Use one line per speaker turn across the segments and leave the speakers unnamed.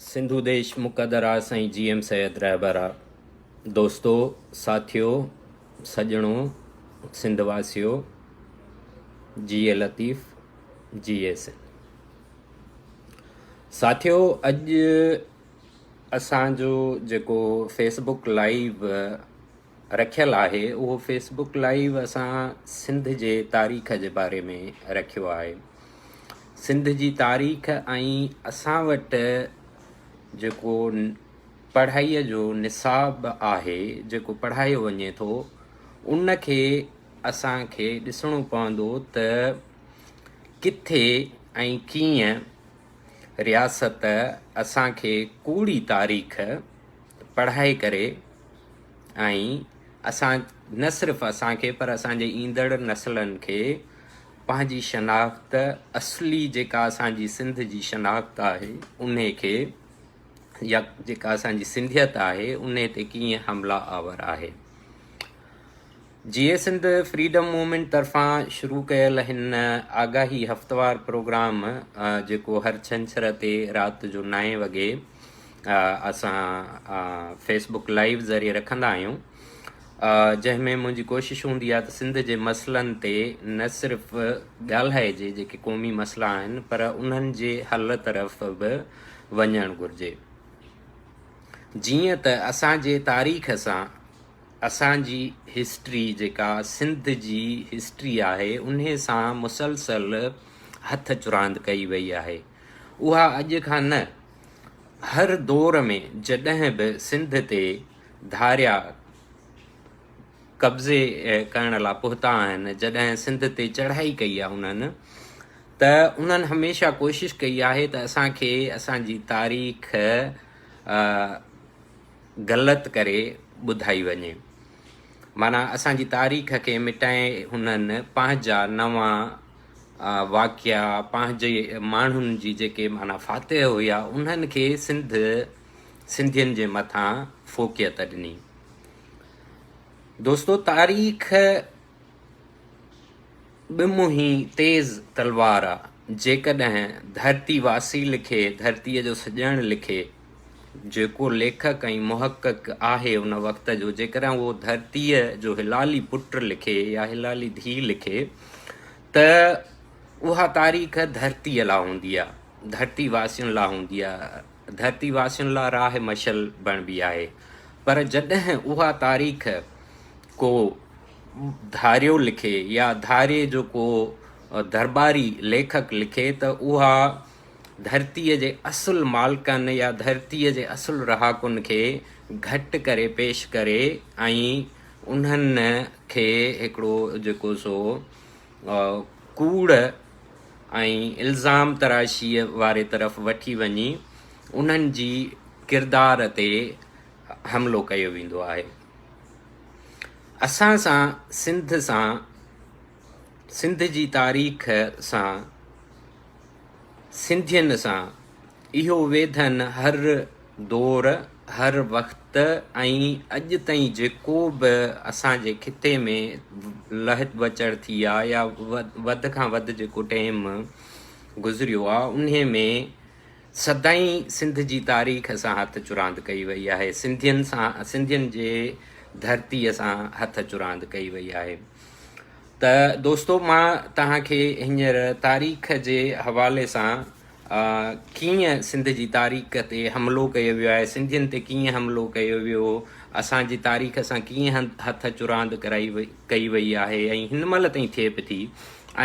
سنڌو ديش مقدر آ سائين جي ايم سيد رهبر آ دوستو ساٿيو سڄڻو سنڌ واسيو جيئي لطيف جيئي سنڌ ساٿيو اڄ اسان جو جيڪو فيسبوڪ لائيو رکيل آهي اهو فيسبوڪ لائيو اسان سنڌ جي تاريخ جي باري ۾ رکيو آهي. سنڌ جي تاريخ ۽ اسان وٽ جيڪو پڙهائيء جو نصاب آهي جيڪو پڙهايو وڃي ٿو ان کي اسان کي ڏسڻو پوندو ته ڪٿي ۽ ڪيئن رياست اسان کي ڪوڙي تاريخ پڙهائي ڪري ۽ اسان نه صرف اسان کي پر اسان جي ايندڙ نسلن کي پنهنجي شناخت اصلي جيڪا اسان جي سنڌ جي شناخت آهي انهي کي يا جيڪا اسان جي سنڌيت آهي انهي تي ڪيئن حملا آور آهي. جيئي سنڌ فريڊم موومينٽ طرفان شروع ڪيل هن آگاهي هفتوار پروگرام جيڪو هر ڇنڇر تي رات جو نائين وڳي اسان فيس بڪ لائيو ذريعي رکندا آهيون جنهن ۾ منهنجي ڪوشش هوندي آهي ته سنڌ جي مسئلن تي نه صرف ڳالهائجي جيڪي قومي مسئلا آهن پر انهن جي حل طرف به وڃڻ گهرجي جيئن ته اسان جي تاريخ سان اسان جي هسٽري جيڪا سنڌ جي هسٽري آهي انهي سان مسلسل هٿ چراند ڪئي وئي آهي اها اڄ کان نه هر دور ۾ جڏهن به سنڌ تي ڌاريا قبضي ڪرڻ لا پهتا آهن جڏهن سنڌ تي چڙهائي ڪئي آهي انهن ته انهن هميشه ڪوشش ڪئي آهي ته اسان کي اسان جي تاريخ غلط ڪري ٻڌائي وڃي. معنيٰ اسان جي تاريخ کي مٽائي هنن پنهنجا نوان واقعا پنهنجي ماڻهن جي جيڪي معنيٰ فاتح هيا انهن کي سنڌ سنڌين جي مٿان فوقيت ڏني. دوستو تاريخ به منهين تيز تلوار آ، جيڪڏهن ڌرتي واسي لکي، ڌرتيء جو سڄڻ لکي، جيڪو ليکڪ ۽ محقق آهي ان وقت جو، جيڪڏهن اهو ڌرتيء جو هلالي پٽ لکي يا هلالي ڌيء لکي ته اها تاريخ ڌرتيء لا هوندي آ، ڌرتي واسين لا هوندي آ، ڌرتي واسين لا راهه مشعل بڻبي آهي. پر جڏهن اها تاريخ ڪو ڌاريو لکي يا ڌاريي جو ڪو درٻاري ليکڪ لکي ته اها ڌرتيء جي اصل مالڪن يا ڌرتيء جي اصل رهاڪن کي گهٽ ڪري پيش ڪري ۽ انهن کي هڪڙو جيڪو سو ڪوڙ ۽ الزام تراشيء واري طرف وٺي وڃي انهن جي ڪردار تي حملو ڪيو ويندو آهي. اسان سان سنڌ سان سنڌ جي تاريخ سان سنڌين سان اهو ويڌن هر دور هر وقت ۽ اڄ تائين جيڪو به اسان جي خطي ۾ لهه وچڙ ٿي آ يا وڌ کان وڌ جيڪو ٽيم گذريو آ انهي ۾ سدائين سنڌ جي تاريخ سان هٿ چراند ڪئي وئي آهي، سنڌين سان سنڌين جي ڌرتيء سان هٿ چراند ڪئي وئي آهي ته دوستو مان توهان کي هينئر تاريخ جي حوالي سان ڪيئن سنڌ جي تاريخ تي حملو ڪيو ويو آهي، سنڌين تي ڪيئن حملو ڪيو ويو، اسان جي تاريخ سان ڪيئن هٿ چراند ڪرائي ڪئي وئي آهي ۽ هن مهل تائين ٿئي به ٿي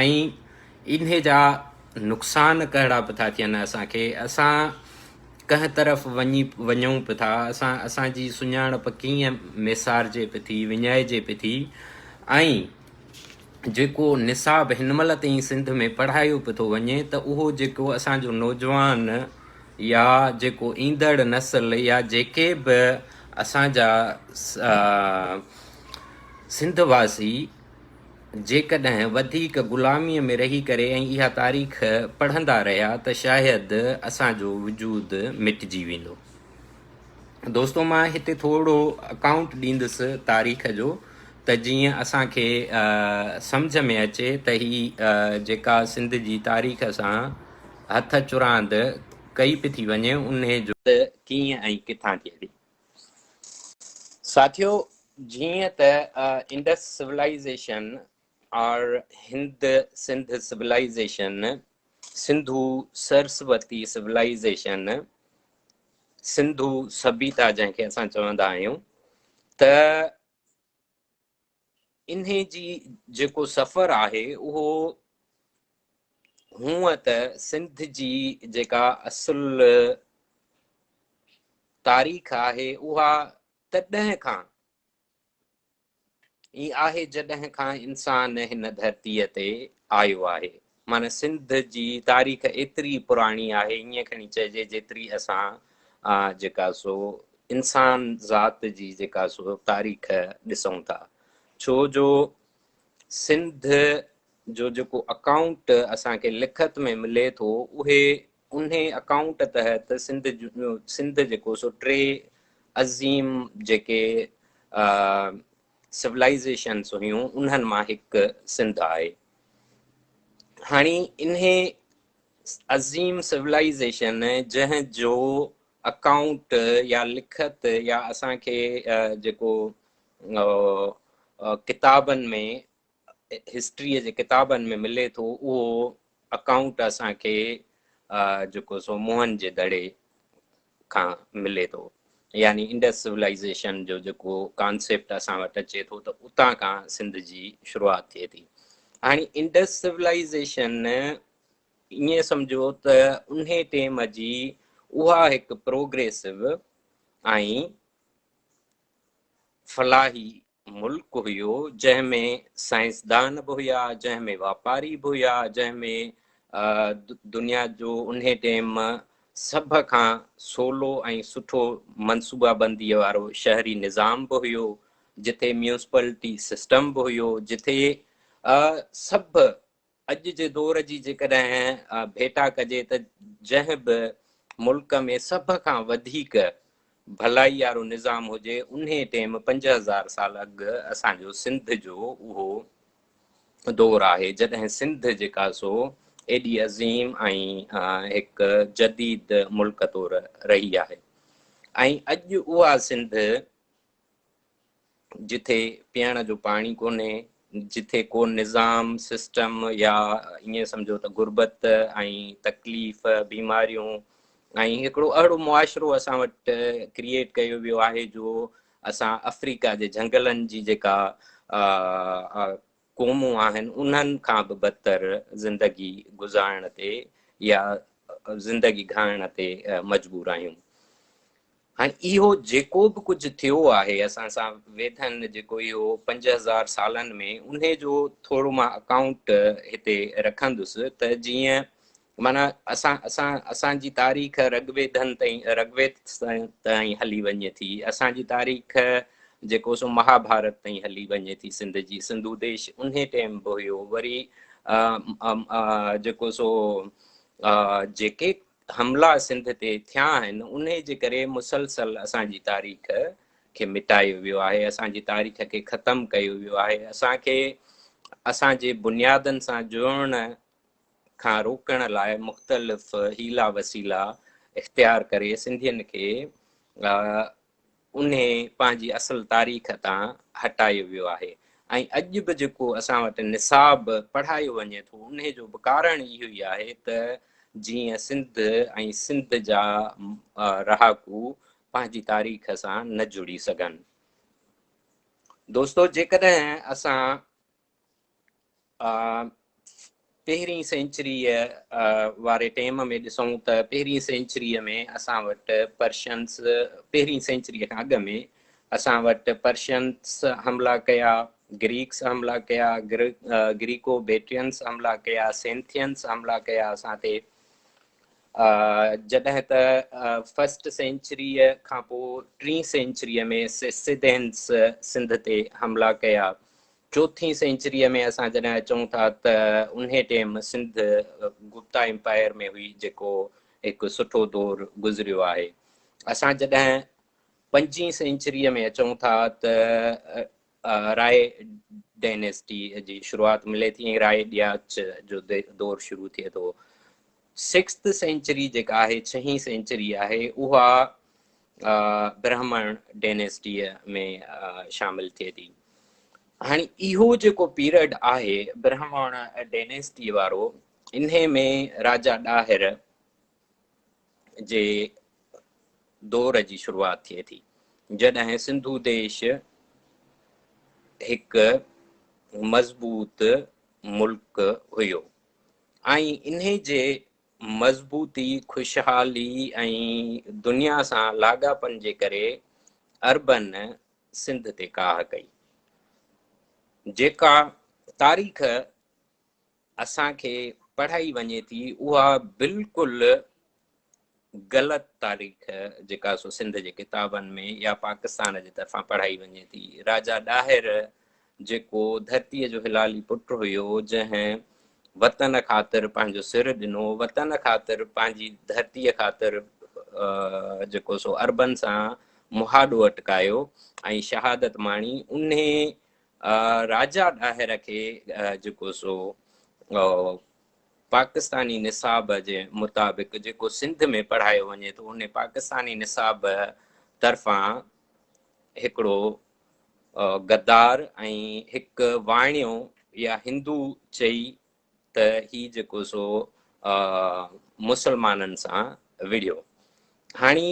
۽ انهي جا نقصان ڪهڙا به ٿا ٿين اسان کي، اسان ڪنهن طرف وڃي وڃون به ٿا، اسان اسان جي سڃاڻپ ڪيئن ميسارجي به ٿي، وڃائجي به ٿي ۽ جيڪو نصاب هن مهل تائين سنڌ ۾ پڙهايو به ٿو وڃي ته اهو جيڪو اسان جو نوجوان يا جيڪو ايندڙ نسل يا جيڪي به اسان جا سنڌ واسي جيڪڏهن وڌيڪ غلاميء ۾ رهي ڪري ۽ اها تاريخ پڙهندا رهيا ته شايد اسان جو وجود مٽجي ويندو. دوستو مان هتي ٿورڙو اڪائونٽ ڏيندس تاريخ جو ته جيئن اسان کي سمجهه ۾ اچي ته هي جيڪا سنڌ جي تاريخ سان هٿ چراند ڪئي پئي ٿي وڃي انهي جو ته ڪيئن ۽ ڪٿان ٿئي ٿي. ساٿيو جيئن ته Indus civilization or Hind Sindh civilization, Sindhu Saraswati civilization, Sindhu سڀيتا جنهن کي اسان چوندا آهيون ته انهي جي جيڪو سفر آهي اهو هونء ته سنڌ جي جيڪا اصل تاريخ آهي اها تڏهن کان ئي آهي جڏهن کان انسان هن ڌرتيء تي آيو آهي. معنيٰ سنڌ جي تاريخ ايتري پراڻي آهي ائين کڻي چئجي جيتري اسان جيڪا سو انسان ذات جي جيڪا سو تاريخ ڏسون ٿا. ڇو جو سنڌ جو جيڪو اڪائونٽ اسان کي لکت ۾ ملي ٿو اهي انهي اڪائونٽ تحت سنڌ سنڌ جيڪو سو ٽي عظيم جيڪي سولائيزيشنس هيون انهن مان هڪ سنڌ آهي. هاڻي انهي عظيم سولائيزيشن جنهن جو اڪائونٽ يا لکت يا اسان کي جيڪو ڪتابن ۾ هسٽريء جي ڪتابن ۾ ملي ٿو اهو اڪائونٽ اسان کي جيڪو سو موهن جي دڙي کان ملي ٿو يعني انڊس سولائيزيشن جو جيڪو ڪانسيپٽ اسان وٽ اچي ٿو ته اتان کان سنڌ جي شروعات ٿئي ٿي. هاڻي انڊس سولائيزيشن ائين سمجهو ته انهي ٽيم جي اها هڪ پروگريسو ۽ فلاحي ملڪ هيو جنهن ۾ سائنسدان به هيا، جنهن ۾ واپاري به هيا، جنهن ۾ دنيا جو انهي ٽيم سڀ کان سولو ۽ سٺو منصوبه بنديء وارو شهري نظام به هيو، جتي ميونسپلٽي سسٽم به هيو، جتي سڀ اڄ جي دور جي جيڪڏهن ڀيٽا ڪجي ته جنهن به ملڪ ۾ سڀ کان وڌيڪ ڀلائي وارو نظام هجي انهي ٽيم 5000 سال اڳ اسان جو سنڌ جو اهو دور آهي جڏهن سنڌ جيڪا سو ايڏي عظيم ۽ هڪ جديد ملڪ طور رهي آهي ۽ اڄ اها سنڌ جتي پيئڻ جو پاڻي ڪونهي، جتي ڪو نظام، سسٽم يا ائين سمجهو ته غربت ۽ تڪليف، بيماريون ۽ هڪڙو اهڙو معاشرو اسان وٽ ڪريئيٽ ڪيو ويو آهي جو اسان آفريڪا جي جهنگلن جي جيڪا قومون آهن انهن کان به بدتر زندگي گذارڻ تي يا زندگي گهارڻ تي مجبور آهيون. هاڻي اهو جيڪو به ڪجهه ٿيو آهي اسان سان ويڌن جيڪو اهو 5000 سالن ۾ انهي جو ٿورو مان اڪائونٽ هتي رکندس ته جيئن معنيٰ اسان اسان اسان جي تاريخ رگ ويڌن تائين رگ ويد تائين هلي وڃي ٿي، اسان جي تاريخ جيڪو سو مهاڀارت تائين هلي وڃي ٿي، سنڌ جي سنڌو ديش انهي ٽيم به هيو، وري جيڪو سو جيڪي حملا سنڌ تي ٿيا آهن انهي جي ڪري مسلسل اسان جي تاريخ کي مٽايو ويو آهي، اسان جي تاريخ کي ختم ڪيو ويو آهي، اسان کي اسان جي بنيادن سان جوڙڻ کان روڪڻ لاء مختلف حيلا وسيلا اختيار ڪري سنڌين کي انهي پنهنجي اصل تاريخ تان هٽايو ويو آهي ۽ اڄ به جيڪو اسان وٽ نصاب پڙهايو وڃي ٿو انهي جو به ڪارڻ اهو ئي آهي ته جيئن سنڌ ۽ سنڌ جا رهاڪو پنهنجي تاريخ سان نه جڙي سگهن. دوستو جيڪڏهن اسان پهرين سينچريء واري ٽيم ۾ ڏسون ته پهرين سينچريء ۾ اسان وٽ پرشنس پهرين سينچريء کان اڳ ۾ اسان وٽ پرشنس حملا ڪيا، گريڪس حملا ڪيا، گريڪو بيٽرينس حملا ڪيا، سينٿينس حملا ڪيا اسان تي. جڏهن ته فرسٽ سينچريء کان پوء ٽين سينچريء ۾ سيسيدينس سنڌ تي حملا ڪيا. چوٿين سينچريء ۾ اسان جڏهن اچون ٿا ته انهي ٽيم سنڌ گپتا امپائر ۾ هئي جيڪو هڪ سٺو دور گذريو آهي. اسان جڏهن پنجين سينچريء ۾ اچون ٿا ته راء ڊائنيسٽي جي شروعات ملي ٿي ۽ راء ڏياچ جو دور شروع ٿئي ٿو. سڪسٿ سينچري جيڪا آهي، ڇهين سينچري آهي، اها برهمڻ ڊينيسٽيء ۾ شامل ٿئي ٿي. هاڻي اهو جيڪو پيريڊ آهي برهمڻ ڊينيسٽي وارو، انهي ۾ راجا ڏاهر جي دور جي شروعات ٿئي ٿي، جڏهن سنڌو ديش هڪ مضبوط ملڪ هيو ۽ انهي جي مضبوطي، خوشحالي ۽ دنيا سان لاڳاپن جي ڪري عربن سنڌ تي ڪاهه ڪئي، جيڪا تاريخ اسان کي پڙهائي وڃي ٿي اها بلڪل غلط تاريخ جيڪا سو سنڌ جي ڪتابن ۾ يا پاڪستان جي طرفان پڙهائي وڃي ٿي. راجا ڏاهر جيڪو ڌرتيء جو هلالي پٽ هيو، جنهن وطن خاطر پنهنجو سر ڏنو، وطن خاطر پنهنجي ڌرتيء خاطر جيڪو سو عربن سان مهاڏو اٽڪايو ۽ شهادت ماڻي، انهي راجا ڏاهر کي جيڪو سو پاڪستاني نصاب جي مطابق جيڪو سنڌ ۾ پڙهايو وڃي ٿو ان پاڪستاني نصاب طرفان هڪڙو غدار ۽ هڪ واڻيو يا هندو چئي ته هي جيڪو سو مسلمانن سان وڙهيو. هاڻي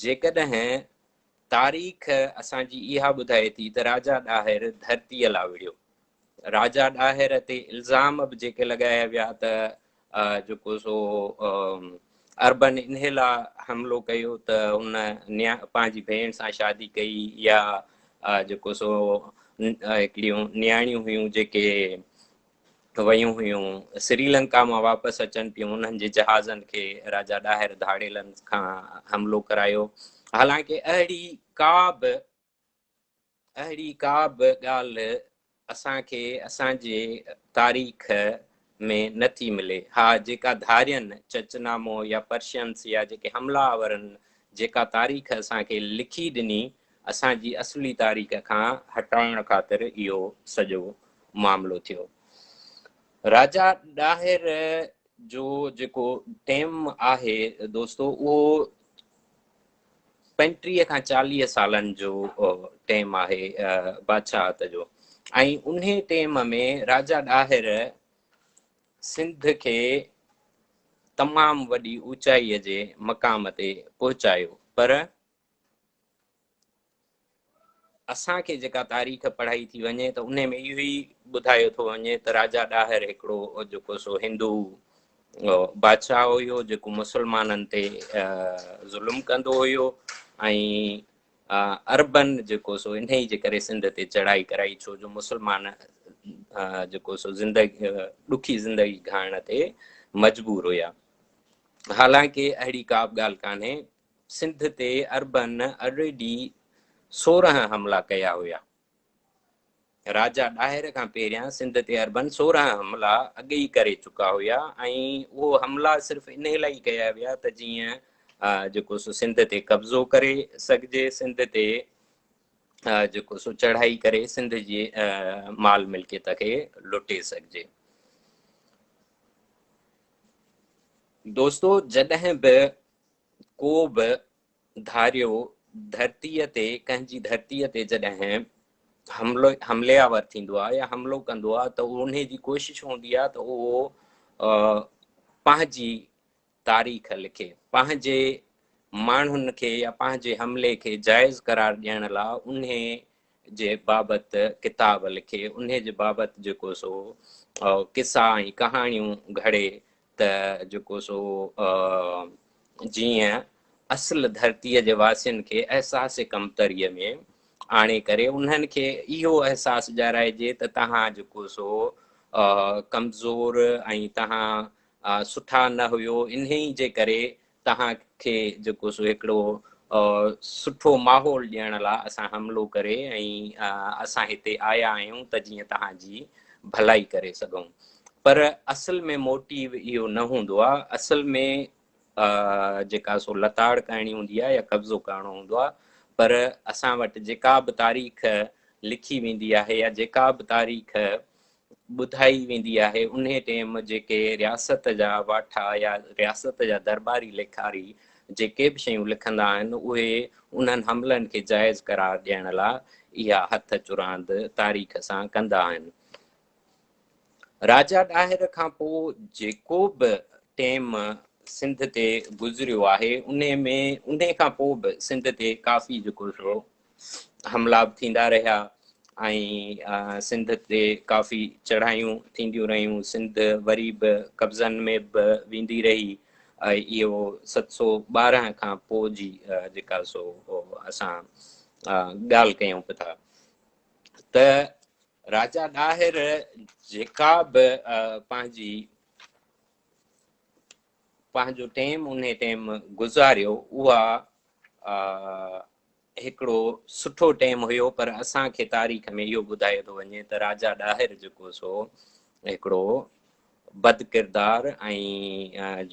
جيڪڏهن تاريخ اسان جي اها ٻڌائي ٿي ته راجا ڏاهر ڌرتيء لا وڙهيو. راجا ڏاهر تي الزام به جيڪي لڳايا ويا ته جيڪو سو عربن انهي لا حملو ڪيو ته هن پنهنجي ڀيڻ سان شادي ڪئي يا جيڪو سو هڪڙيون نياڻيون هيون جيڪي ويون هيون سري لنڪا مان واپس اچن پيون انهن جي جهازن کي راجا ڏاهر ڌاڙيلن کان حملو ڪرايو. حالانڪه اهڙي ڪا به اهڙي ڪا به ڳالهه اسان کي اسان جي تاريخ ۾ نه ٿي ملي. ها جيڪا ڌارين چچ نامو يا پرشنس يا جيڪي حمله آورن جيڪا تاريخ اسان کي لکي ڏني اسان جي اصلي تاريخ کان هٽائڻ خاطر اهو سڄو معاملو ٿيو. راجا ڏاهر جو جيڪو ٽيم آهي دوستو اهو 35 کان 40 سالن جو ٽيم آهي بادشاهت جو ۽ انهي ٽيم ۾ راجا ڏاهر سنڌ کي تمام وڏي اوچائي جي مقام تي پهچايو پر اسان کي جيڪا تاريخ پڙهائي ٿي وڃي ته انهي ۾ اهو ئي ٻڌايو ٿو وڃي ته راجا ڏاهر هڪڙو جيڪو سو هندو بادشاهه هيو جيڪو مسلمانن تي ظلم ڪندو هيو ۽ عربن جيڪو سو انهي جي ڪري سنڌ تي چڙهائي ڪرائي ڇو جو مسلمان جيڪو سو زندگي ڏکي زندگي گهارڻ تي مجبور هيا. حالانڪه اهڙي ڪا به ڳالهه ڪانهي. سنڌ تي عربن الريڊي 16 حملا ڪيا هيا. راجا ڏاهر کان پهريان سنڌ تي عربن 16 حملا اڳ ئي ڪري چڪا هيا ۽ اهو حملا صرف انهي لاء ئي ڪيا ويا ته جيئن جيڪو سو سنڌ تي قبضو ڪري سگهجي، سنڌ تي جيڪو سو چڙهائي ڪري سنڌ جي مال ملڪيت کي لٽي سگهجي. دوستو جڏهن به ڪو به ڌاريو ڌرتيء تي ڪنهن جي ڌرتيء تي جڏهن حملو حملي آور ٿيندو آهي يا حملو ڪندو آهي ته انهي جي ڪوشش هوندي آهي ته اهو پنهنجي تاريخ لکي پنهنجي ماڻهن کي يا پنهنجي حملي کي جائز قرار ڏيڻ لاء انهي جي بابت ڪتاب لکي انهي جي بابت جيڪو سو قصا ۽ ڪهاڻيون گهڙي ته جيڪو سو جيئن اصل ڌرتيء جي واسين کي احساس ڪمتريء ۾ آڻي ڪري انهن کي اهو احساس ڏيارائجي ته توهان جيڪو سو ڪمزور ۽ توهان سٺا نه هيو انهي جي ڪري توهان کي جيڪو سو هڪڙو سٺو ماحول ڏيڻ لاء اسان حملو ڪري ۽ اسان هتي آيا آهيون ته جيئن توهان جي ڀلائي ڪري سگهون پر اصل ۾ موٽيو اهو نه هوندو آهي اصل ۾ جيڪا سو لتاڙ ڪرڻي هوندي آهي يا قبضو ڪرڻو هوندو آهي پر اسان وٽ جيڪا به تاريخ لکي ويندي آهي يا جيڪا به تاريخ ٻڌائي ويندي آهي انهي ٽيم جيڪي رياست جا واٺا يا رياست جا درٻاري ليکاري جيڪي به شيون لکندا آهن اهي انهن حملن کي جائز قرار ڏيڻ لا اها هٿ چراند تاريخ سان ڪندا آهن. راجا ڏاهر کان پو جيڪو به ٽيم سنڌ تي گذريو آهي انهي ۾ انهي کان پو به سنڌ تي ڪافي جيڪو سو حملا به ٿيندا رهيا ۽ سنڌ تي ڪافي چڙهايون ٿينديون رهيون، سنڌ وري به قبضن ۾ به ويندي رهي ۽ اهو 712 کان پوء جي جيڪا سو اسان ڳالهه ڪيون به ٿا ته راجا ڏاهر جيڪا به پنهنجي پنهنجو ٽيم انهي ٽيم گذاريو اها هڪڙو سٺو ٽيم هيو پر اسان کي تاريخ ۾ اهو ٻڌايو ٿو وڃي ته راجا ڏاهر جيڪو سو هڪڙو بد ڪردار ۽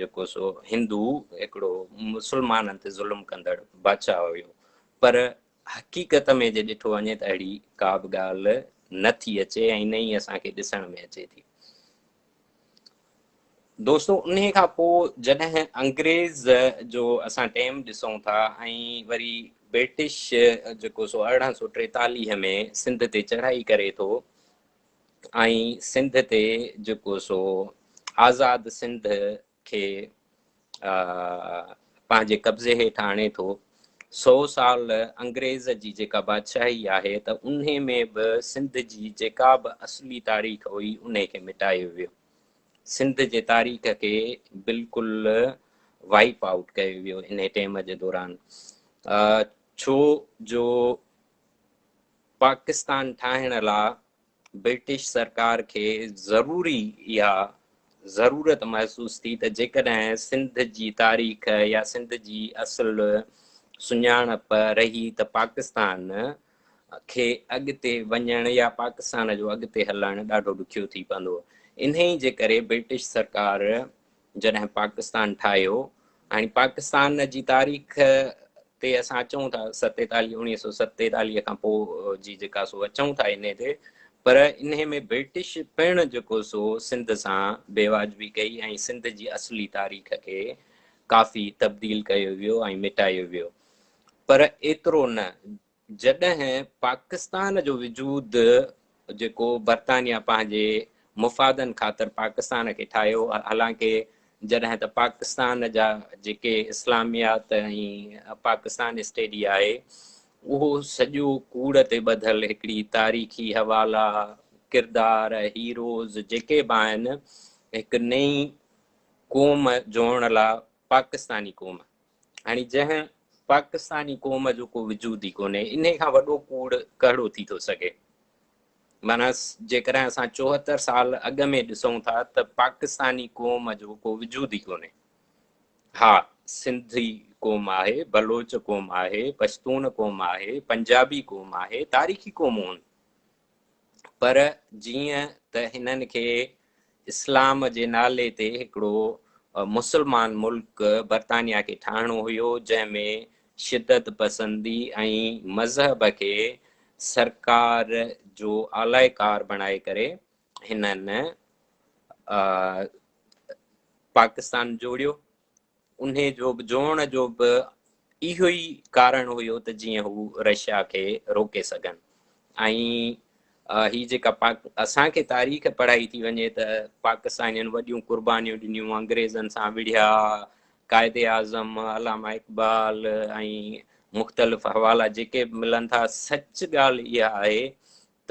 جيڪو سو هندو هڪڙو مسلمانن تي ظلم ڪندڙ بادشاهه هيو پر حقيقت ۾ جي ڏٺو وڃي ته اهڙي ڪا به ڳالهه نه ٿي اچي ۽ نه ئي اسان کي ڏسڻ ۾ اچي ٿي. دوستو انهي کان پوء جڏهن انگريز جو اسان ٽيم ڏسون ٿا ۽ وري برٽش جيڪو سو 1843 ۾ سنڌ تي چڙهائي ڪري ٿو ۽ سنڌ تي جيڪو سو آزاد سنڌ کي پنهنجي قبضي هيٺ آڻي ٿو. سو سال انگريز جي جيڪا بادشاهي آهي ته انهي ۾ به سنڌ جي جيڪا به اصلي تاريخ هئي انهي کي مٽايو ويو. سنڌ جي تاريخ کي بلڪل وائپ آئوٽ ڪيو ويو انهي ٽيم جي دوران. ڇو جو پاڪستان ٺاهڻ لا برٽش سرڪار کي ضروري اها ضرورت محسوس ٿي ته جيڪڏهن سنڌ جي تاريخ يا سنڌ جي اصل سڃاڻپ رهي ته پاڪستان کي اڳتي وڃڻ يا پاڪستان جو اڳتي هلڻ ڏاڍو ڏکيو ٿي پوندو. انهي جي ڪري برٽش سرڪار جڏهن پاڪستان ٺاهيو، هاڻي پاڪستان جي تاريخ تي اسان اچون ٿا 47 1947 کان پوء جي جيڪا سو اچون ٿا انهي تي، پر انهي ۾ برٽش پڻ جيڪو سو سنڌ سان بيواجبي ڪئي ۽ سنڌ جي اصلي تاريخ کي ڪافي تبديل ڪيو ويو ۽ مٽايو ويو، پر ايترو نه جڏهن پاڪستان جو وجود جيڪو برطانيا پنهنجي مفادن خاطر پاڪستان کي ٺاهيو حالانڪه جڏهن ته پاڪستان جا جيڪي اسلاميات ۽ پاڪستان اسٽيڊي آهي اهو سڄو ڪوڙ تي ٻڌل هڪڙي تاريخي حوالا ڪردار هيروز جيڪي به آهن هڪ نئين قوم جوڙڻ لا پاڪستاني قوم هاڻي جنهن پاڪستاني قوم جو ڪو وجود ئي ڪونهي، انهي کان وڏو ڪوڙ ڪهڙو ٿي ٿو سگهي؟ معنيٰ جيڪڏهن اسان 74 سال اڳ ۾ ڏسون ٿا ته پاڪستاني قوم جو ڪو وجود ئي ڪونهي. ها سنڌي قوم آهي، بلوچ قوم آهي، پشتون قوم آهي، پنجابي قوم آهي، تاريخي قومون آهن. پر جيئن ته هنن کي اسلام جي نالي تي هڪڙو مسلمان ملڪ برطانيا کي ٺاهڻو هيو جنهن ۾ شدت پسندي ۽ مذهب کي سرڪار جو اعليٰ ڪار بڻائي ڪري هنن پاڪستان جوڙيو. انهي جو به جوڙڻ جو به اهو ئي ڪارڻ هيو ته جيئن هو رشيا کي روڪي سگهن ۽ هي جيڪا پاڪ اسان کي تاريخ پڙهائي ٿي وڃي ته پاڪستانين وڏيون قربانيون ڏنيون انگريزن سان وڙهيا قائد اعظم علامه اقبال ۽ مختلف حوالا جيڪي به ملن ٿا سچ ڳالهه اها آهي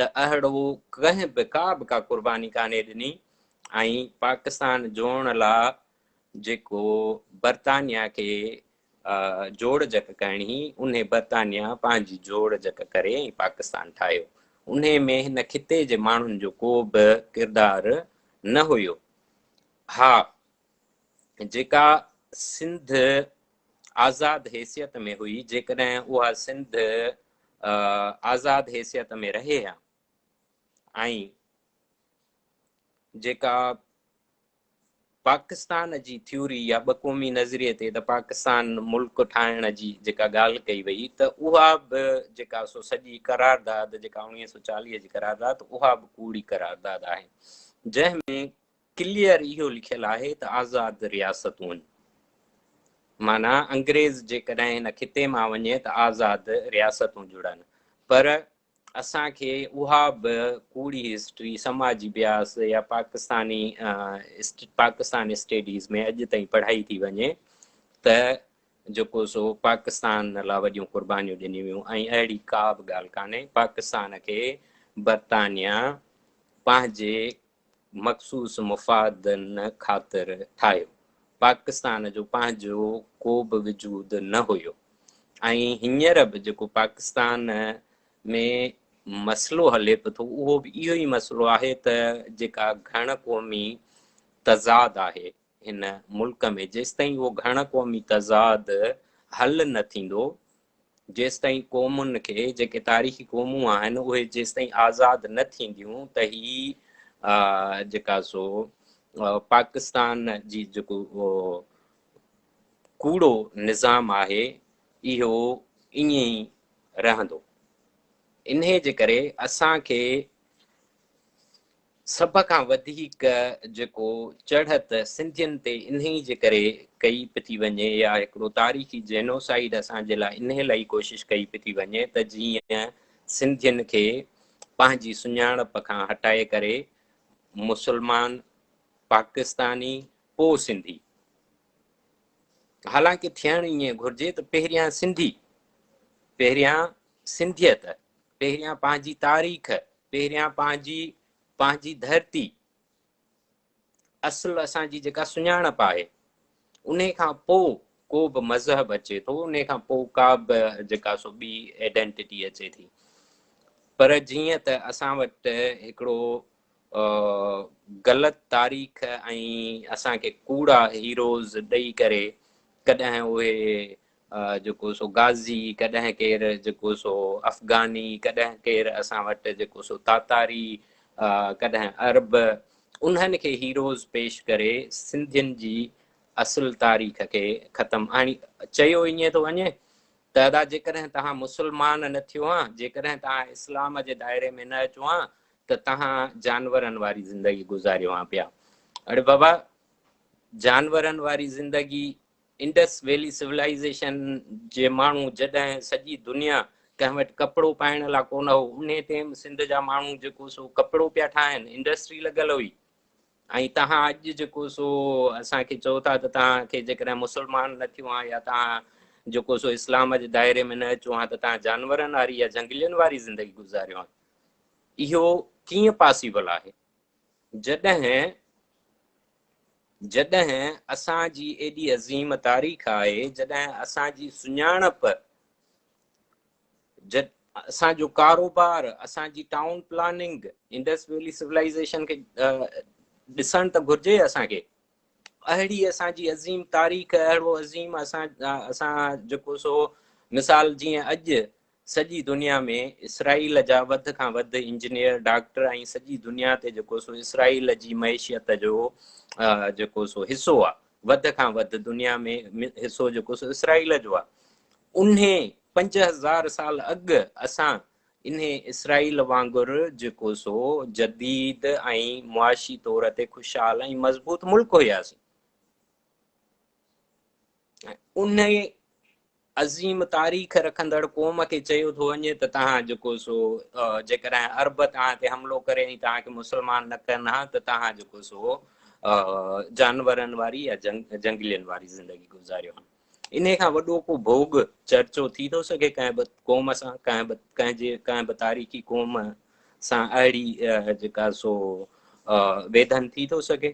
ته اهڙو ڪنهن به ڪا به ڪا قرباني ڪانهي ڏني ۽ پاڪستان جوڙڻ لا جيڪو برطانيا کي جوڙجڪ ڪرڻي هئي، انهي برطانيا پنهنجي جوڙجڪ ڪري ۽ پاڪستان ٺاهيو. انهي ۾ هن خطي جي ماڻهن جو ڪو به ڪردار نه هيو. ها جيڪا سنڌ آزاد حيثيت ۾ هئي، جيڪڏهن اها سنڌ آزاد حيثيت ۾ رهي ها ۽ جيڪا پاڪستان جي ٿيوري يا ٻه قومي نظريي تي ته پاڪستان ملڪ ٺاهڻ جي جيڪا ڳالهه ڪئي وئي ته اها به جيڪا سو سڄي قرارداد جيڪا 1940 جي قرارداد اها به ڪوڙي قرارداد آهي جنهن ۾ ڪليئر اهو لکيل آهي ته آزاد رياستون معنيٰ انگريز جيڪڏهن هن خطي مان وڃي ته آزاد رياستون جڙن پر اسان کي اها به ڪوڙي هسٽري، سماجي بياس يا پاڪستاني پاڪستان اسٽيڊيز ۾ اڄ تائين پڙهائي ٿي وڃي ته جيڪو سو پاڪستان لا وڏيون قربانيون ڏنيون ويون ۽ اهڙي ڪا به ڳالهه ڪانهي. پاڪستان کي برطانيا پنهنجي مخصوص مفادن خاطر ٺاهيو. پاڪستان جو پنهنجو ڪو به وجود نه هيو ۽ هينئر به جيڪو پاڪستان ۾ مسئلو هلي پيو ٿو اهو به اهو ئي مسئلو آهي ته جيڪا گهڻ قومي تضاد آهي هن ملڪ ۾ جيستائين اهو گهڻ قومي تضاد حل نه ٿيندو جيستائين قومن کي جيڪي تاريخي قومون آهن اهي جيستائين آزاد نه ٿينديون ته هي جيڪا سو پاڪستان جي جيڪو ڪوڙو نظام آهي اهو ائين ئي رهندو. انهي جي ڪري اسان کي سڀ کان وڌيڪ جيڪو چڙهت سنڌين تي انهي جي ڪري ڪئي پئي ٿي وڃي يا هڪڙو تاريخي جينوسائيڊ اسان جي لاء انهي لاء ئي ڪوشش ڪئي پئي ٿي وڃي ته جيئن سنڌين کي پنهنجي سڃاڻپ کان هٽائي ڪري مسلمان، پاڪستاني پو سنڌي. حالانڪه ٿيڻ ائين گهرجي ته پهريان سنڌي، پهريان سنڌيت، پهريان پنهنجي تاريخ، پهريان پنهنجي پنهنجي ڌرتي، اصل اسان جي جيڪا سڃاڻپ آهي، انهي کان پوء ڪو به مذهب اچي ٿو، انهي کان پوء ڪا به جيڪا سو ٻي آئيڊينٽيٽي اچي ٿي. پر جيئن ته اسان وٽ هڪڙو غلط تاريخ ۽ اسان کي ڪوڙا هيروز ڏئي ڪري ڪڏهن اهي جيڪو سو غازي، ڪڏهن ڪير جيڪو سو افغاني، ڪڏهن ڪير اسان وٽ جيڪو سو تاتاري، ڪڏهن عرب، انهن کي هيروز پيش ڪري سنڌين جي اصل تاريخ کي ختم هاڻي چيو ائين ٿو وڃي ته ادا جيڪڏهن توهان مسلمان نه ٿيو ها، جيڪڏهن توهان اسلام جي دائري ۾ نه اچو ها ته توهان جانورن واري زندگي گذاريو ها پيا. اڙي بابا جانورن واري زندگي انڊس ويلي سولائيزيشن جي ماڻهو جڏهن سڄي دنيا ڪنهن وٽ ڪپڙو پائڻ لا ڪونه هو انهي ٽيم سنڌ جا ماڻهو جيڪو سو ڪپڙو پيا ٺاهن انڊسٽري لڳل هئي ۽ تهان اڄ جيڪو سو اسان کي چئو ٿا ته تهان کي جيڪڏهن مسلمان نه ٿيو ها يا تهان جيڪو سو اسلام جي دائري ۾ نه اچو ها ته تهان جانورن واري يا جنگلين واري زندگي گذاريو ها اهو ڪيئن پاسيبل آهي جڏهن جڏهن اسان جي ايڏي عظيم تاريخ آهي، جڏهن اسان جي سڃاڻپ، اسان جو ڪاروبار، اسان جي ٽائون پلاننگ، انڊس ويلي سولائيزيشن کي ڏسڻ ته گهرجي اسان کي. اهڙي اسان جي عظيم تاريخ، اهڙو عظيم اسان اسان جيڪو سو مثال جيئن اڄ سڄي دنيا ۾ اسرائيل جا وڌ کان وڌ انجنيئر، ڊاڪٽر ۽ سڄي دنيا تي جيڪو سو اسرائيل جي معيشيت جو جيڪو سو حصو آ، وڌ کان وڌ دنيا ۾ حصو جيڪو سو اسرائيل جو آ. انهي 5000 سال اڳ اسان انهي اسرائيل وانگر جيڪو سو جديد ۽ معاشي طور تي خوشحال ۽ مضبوط ملڪ هياسين. ۽ انهي عظيم تاريخ رکندڙ قوم کي چيو ٿو وڃي ته توهان جيڪو سو جيڪڏهن عرب توهان تي حملو ڪري ۽ توهان کي مسلمان نه ڪن ها ته توهان جيڪو سو جانورن واري يا جنگلين واري زندگي گذاريو ها. انهي کان وڏو ڪو ڀوڳ چرچو ٿي ٿو سگهي ڪنهن به قوم سان، ڪنهن به ڪنهن جي ڪنهن به تاريخي قوم سان اهڙي جيڪا سو ويڌن ٿي ٿو سگهي؟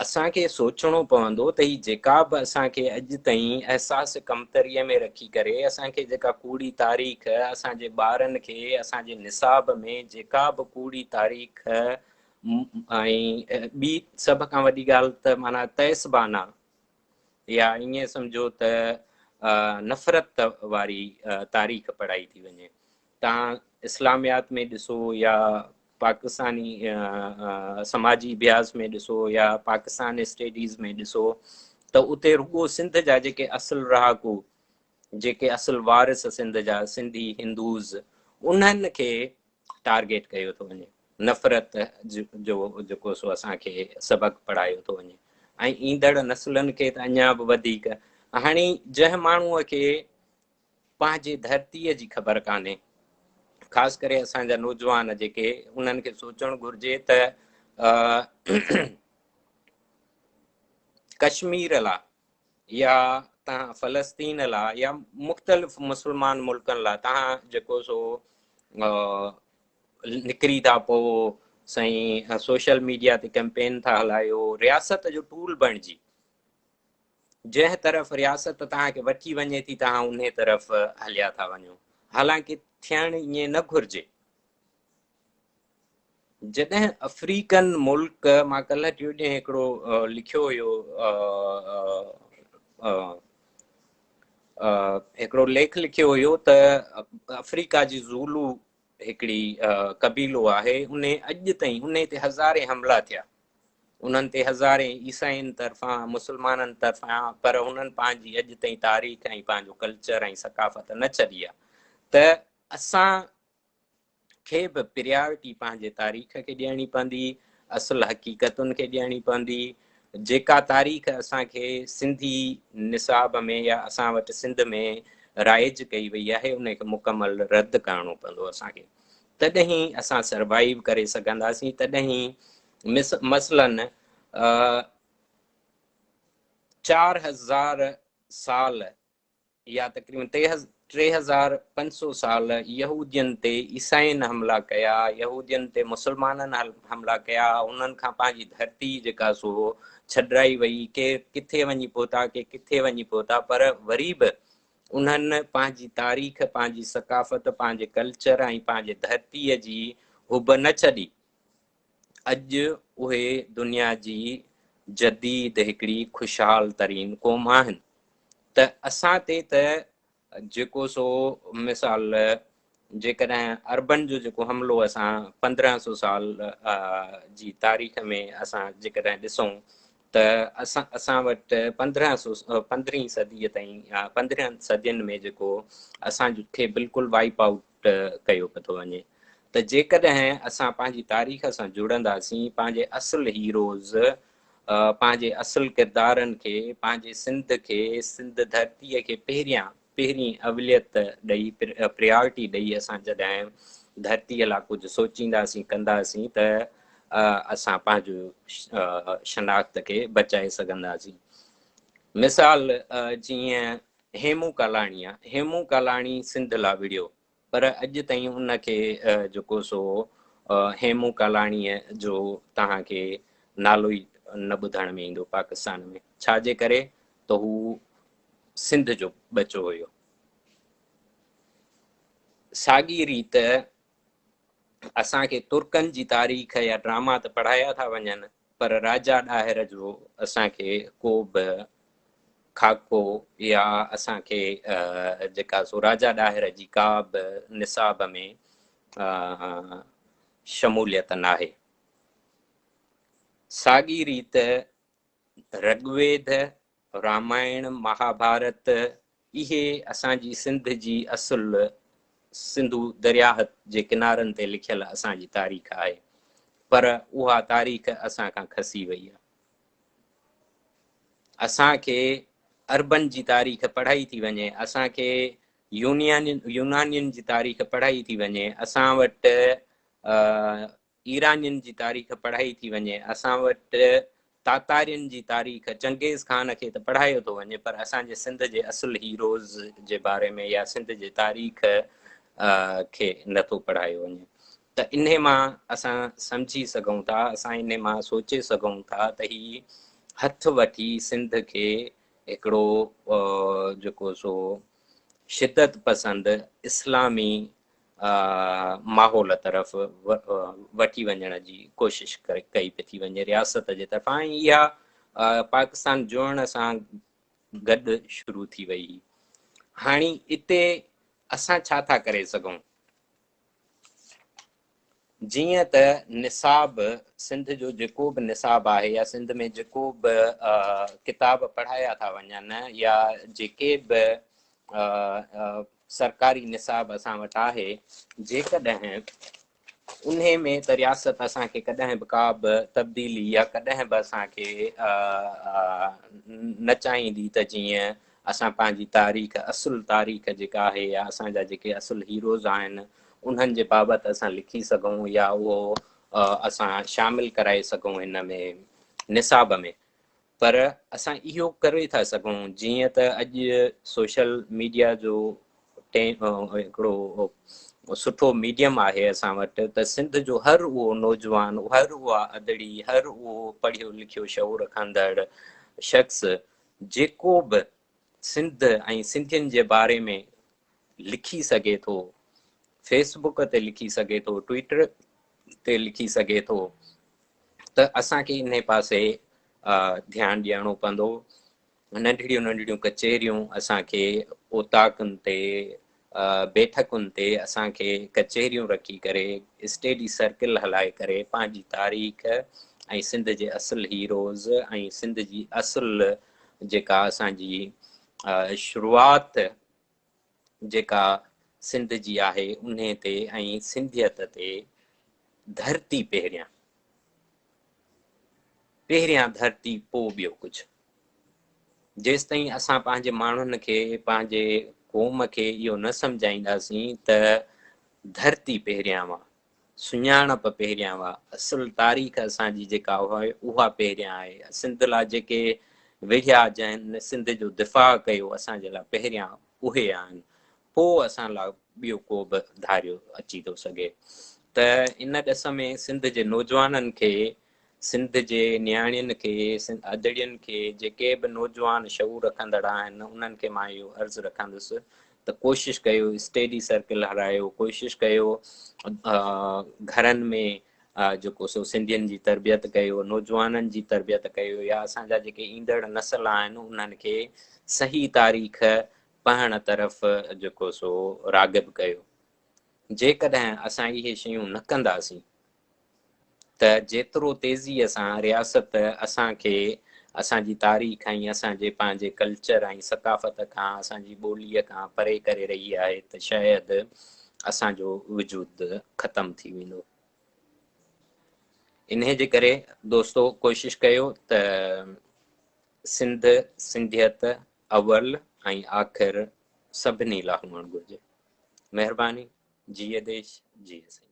اسان کي سوچڻو پوندو ته هي جيڪا به اسان کي اڄ تائين احساس ڪمتريء ۾ رکي ڪري اسان کي جيڪا ڪوڙي تاريخ اسان جي ٻارن کي اسان جي نصاب ۾ جيڪا به ڪوڙي تاريخ ۽ ٻي سڀ کان وڏي ڳالهه ته معنيٰ تعصبانه يا ائين سمجهو ته نفرت واري تاريخ پڙهائي ٿي وڃي. تان اسلاميات ۾ ڏسو يا پاڪستاني سماجي اڀياس ۾ ڏسو يا پاڪستان اسٽيڊيز ۾ ڏسو ته اتي رڳو سنڌ جا جيڪي اصل رهاڪو، جيڪي اصل وارث سنڌ جا سنڌي هندوز، انهن کي ٽارگيٽ ڪيو ٿو وڃي، نفرت جو جيڪو سو اسان کي سبق پڙهايو ٿو وڃي ۽ ايندڙ نسلن کي ته اڃا به وڌيڪ. هاڻي جنهن ماڻهوء کي پنهنجي ڌرتيء جي خبر ڪانهي، خاص ڪري اسان جا نوجوان جيڪي، انهن کي سوچڻ گهرجي ته ڪشمير لا يا تهان فلسطين لا يا مختلف مسلمان ملڪن لا تهان جيڪو سو نڪري ٿا پو سائين سوشل ميڊيا تي ڪمپين ٿا هلايو، رياست جو ٽول بڻجي جنهن طرف رياست توهان کي وٺي وڃي ٿي توهان انهي طرف هليا ٿا وڃو، حالانڪه ٿيڻ ائين نه گهرجي. جڏهن افريقن ملڪ، مان ڪلهه ٽيون ڏينهن هڪڙو لکيو هيو، هڪڙو ليک لکيو هيو ته افريقا جي زولو هڪڙي قبيلو آهي، انهي اڄ تائين انهي تي هزارين حملا ٿيا، انهن تي هزارين عيسائين طرفان، مسلمانن طرفان، پر انهن پنهنجي اڄ تائين تاريخ ۽ پنهنجو ڪلچر ۽ ثقافت نه ڇڏي آهي. ته اسان کي به پريارٽي پنهنجي تاريخ کي ڏيڻي پوندي، اصل حقيقتن کي ڏيڻي پوندي. جيڪا تاريخ اسان کي سنڌي نصاب ۾ يا اسان وٽ سنڌ ۾ رائج ڪئي وئي آهي، ان کي مڪمل رد ڪرڻو پوندو اسان کي، تڏهن ئي اسان سروائيو ڪري سگهنداسين. تڏهن ئي مثلاً 4000 سال يا تقريباً 3500 سال يهودين تي عيسائين حملا ڪيا، يهودين تي مسلمانن حملا ڪيا، انهن کان پنهنجي ڌرتي جيڪا سو ڇڏرائي وئي، ڪي ڪٿي وڃي پهتا، ڪي ڪٿي وڃي پهتا، پر وري به انهن پنهنجي تاريخ، پنهنجي ثقافت، پنهنجي ڪلچر ۽ پنهنجي ڌرتيء جي حب نه ڇڏي. اڄ اهي دنيا جي جديد هڪڙي خوشحال ترين قوم آهن. ته اسان تي ته جيڪو سو مثال جيڪڏهن عربن جو جيڪو حملو اسان 1500 سال جي تاريخ ۾ اسان جيڪڏهن ڏسون ته اسان وٽ 1500 پندرهين صديء تائين 15 صدين ۾ جيڪو اسان کي بلڪل وائپ آئوٽ ڪيو پيو وڃي ته جيڪڏهن اسان پنهنجي تاريخ سان جڙنداسين، پنهنجي اصل هيروز، پنهنجي اصل ڪردارن کي، پنهنجي سنڌ کي، سنڌ ڌرتيء کي پهريان پهرين اوليت ڏئي، پريارٽي ڏئي اسان جڏهن ڌرتيء لاء ڪجهه سوچينداسين، ڪنداسين ته اسان پنهنجو شناخت کي بچائي سگهنداسين. مثال جيئن هيمون ڪالاڻي آ، هيمون ڪالاڻي سنڌ لا وڙهيو پر اڄ تائين ان کي جيڪو سو هيمون ڪالاڻيء جو توهان کي نالو ئي نه ٻڌڻ ۾ ايندو پاڪستان ۾، ڇا جي ڪري ته هو سنڌ جو ٻچو هيو. ساڳي ريت اسان کي ترڪن جي تاريخ يا ڊراما ته پڙهايا ٿا وڃن پر راجا ڏاهر جو اسان کي ڪو به خاڪو يا اسان کي جيڪا سو راجا ڏاهر جي ڪا به نصاب ۾ شموليت ناهي. ساڳي ريت رگويد، رامائڻ، مهاڀارت اهي اسان جي سنڌ جي اصل سنڌو درياهه جي ڪنارن تي لکيل اسان جي تاريخ آهي پر اها تاريخ اسان کان کسي وئي آهي. اسان کي عربن جي تاريخ پڙهائي ٿي وڃي، اسان کي يونانين جي تاريخ پڙهائي ٿي وڃي، اسان وٽ ايرانين جي تاريخ پڙهائي ٿي وڃي، اسان وٽ تاتارين جي تاريخ، چنگيز خان کي ته پڙهايو ٿو وڃي پر اسان جي سنڌ جي اصل هيروز جي باري ۾ يا سنڌ جي تاريخ کي نه ٿو پڙهايو وڃي. ته انهي مان اسان سمجهي سگهون ٿا، اسان انهي مان سوچي سگهون ٿا ته هي هٿ وٺي سنڌ کي هڪڙو جيڪو سو شدت پسند اسلامي ماحول طرف وٺي وڃڻ جي ڪوشش ڪئي پئي ٿي وڃي رياست جي طرفان ۽ اها پاڪستان جوڙڻ سان گڏ شروع ٿي وئي هئي. هاڻي اتي اسان ڇا ٿا ڪري سگهون؟ جيئن ته نصاب سنڌ جو جيڪو به نصاب آهي يا سنڌ ۾ جيڪو به ڪتاب پڙهايا ٿا وڃن يا جيڪي به سرڪاري نصاب اسان وٽ آهي، جيڪڏهن انهي ۾ ته رياست اسان کي ڪڏهن به ڪا به تبديلي يا ڪڏهن به اسان کي نه چاهيندي ته جيئن اسان پنهنجي تاريخ، اصل تاريخ جيڪا آهي يا اسان جا جيڪي اصل هيروز آهن انهن جي بابت اسان لکي سگهون يا اهو اسان شامل ڪرائي سگهون هن ۾ نصاب ۾. پر اسان اهو ڪري ٿا سگهون جيئن ته اڄ سوشل ميڊيا جو هڪڙو سٺو ميڊيم آهي اسان وٽ ته سنڌ جو هر اهو نوجوان، هر اها ادڙي، هر اهو پڙهيو لکيو شعور رکندڙ شخص جيڪو به سنڌ ۽ سنڌين جي باري ۾ لکي سگهي ٿو، فيس بڪ تي لکي سگهي ٿو، ٽوئٽر تي لکي سگهي ٿو ته اسان کي انهي پاسي ڌيان ڏيڻو پوندو. ننڍڙيون ننڍڙيون ڪچهريون اسان کي اوطاقن تي، بيٺڪن تي اسان کي ڪچهريون رکي ڪري اسٽيڊي سرڪل هلائي ڪري پنهنجي تاريخ ۽ سنڌ جي اصل هيروز ۽ سنڌ جي اصل جيڪا اسان جي شروعات جيڪا سنڌ جي آهي انهي تي ۽ سنڌيت تي ڌرتي پهريان پهريان ڌرتي پو ٻيو ڪجهه. جيستائين اسان پنهنجي ماڻهن کي پنهنجي قوم کي اهو نه سمجهائينداسين ته ڌرتي پهريان وا، سڃاڻپ پهريان وا، اصل تاريخ اسان جي جيڪا اها پهريان آهي، سنڌ لا جيڪي وڙهيا جنهن سنڌ جو دفاع ڪيو اسان جي لا پهريان اهي آهن پو اسان لا ٻيو ڪو به ڌاريو اچي ٿو سگهي ته ان ڏس ۾ سنڌ جي نوجوانن کي سنڌ جي نياڻين کي، ادڙين کي، جيڪي به نوجوان شعور رکندڙ آهن، انهن کي مان اهو عرض رکندس ته ڪوشش ڪيو اسٽيڊي سرڪل هلايو، ڪوشش ڪيو گهرن ۾ جيڪو سو سنڌين جي تربيت ڪيو، نوجوانن جي تربيت ڪيو يا اسان جا جيڪي ايندڙ نسل آهن انهن کي صحيح تاريخ پڙهڻ طرف جيڪو سو راغب ڪيو. جيڪڏهن اسان اهي شيون نه ڪنداسين ته جيترو تيزيء سان رياست اسان کي اسان جي تاريخ ۽ اسان جي پنهنجي ڪلچر ۽ ثقافت کان اسان جي ٻوليء کان پري ڪري رهي آهي ته شايد اسان جو وجود ختم ٿي ويندو. انهيء جي ڪري دوستو ڪوشش ڪيو ته سنڌ سنڌيت اول ۽ آخر سڀني لا هئڻ گهرجي. مهرباني. جيئي ديش جيئي سنڌ.